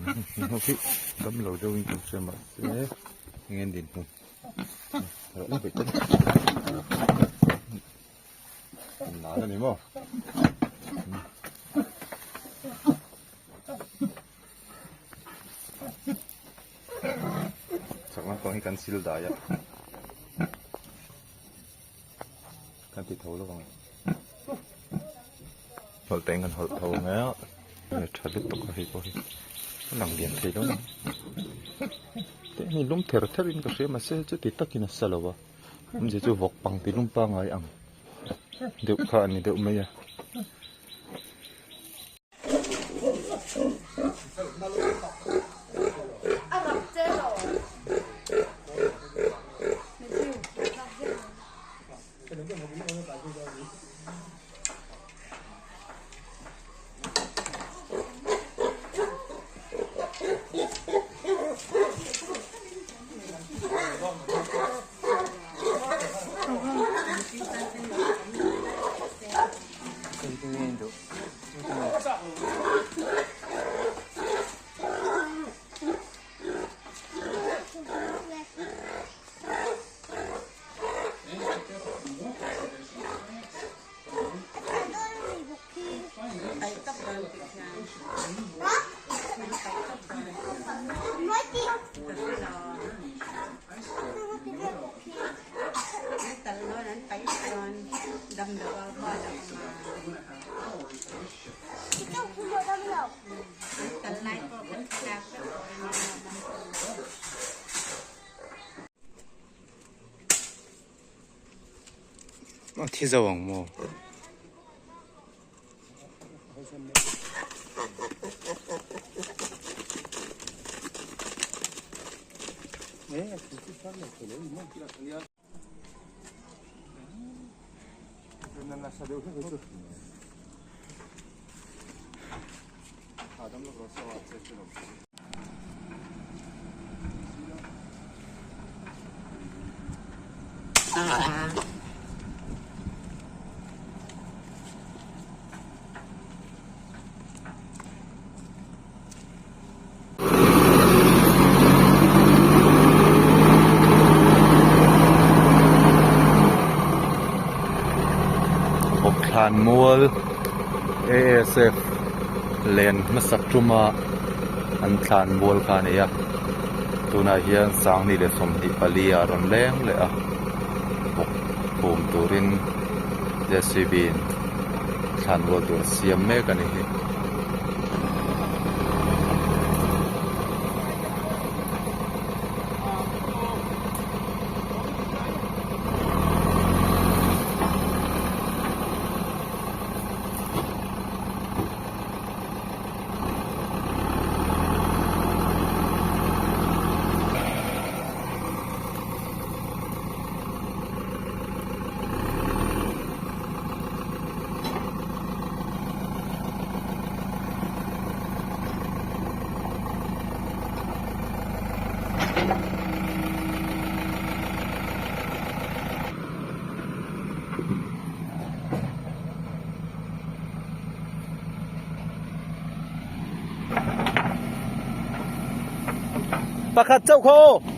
Hei hi damlo deuhin kan hria mahse eng nge an dinhmun Nan a ni maw? Chak lampang hi kan sil dai a. Kan ti tho lo ang. Hawlh teng kan hawlh tho ang e. Tha lutuk a hei pawh hi. A lang lian thei lo ang. Te ni lum ther ther in ka hria mahse chuti takin a sa lo a. Awmzia chu vawk pang ti lum pangai ang deuh kha a ni deuh mai a. A thi zo ang maw? Thlan mual ASF len hmasak tuma an thlan mual kha a ni a tunah hian sangni leh 24 ah a rawn leng leh a bawk phum turin JCB in thlan mual tur a siam mek a ni hi. Pakhat chauh kha aw.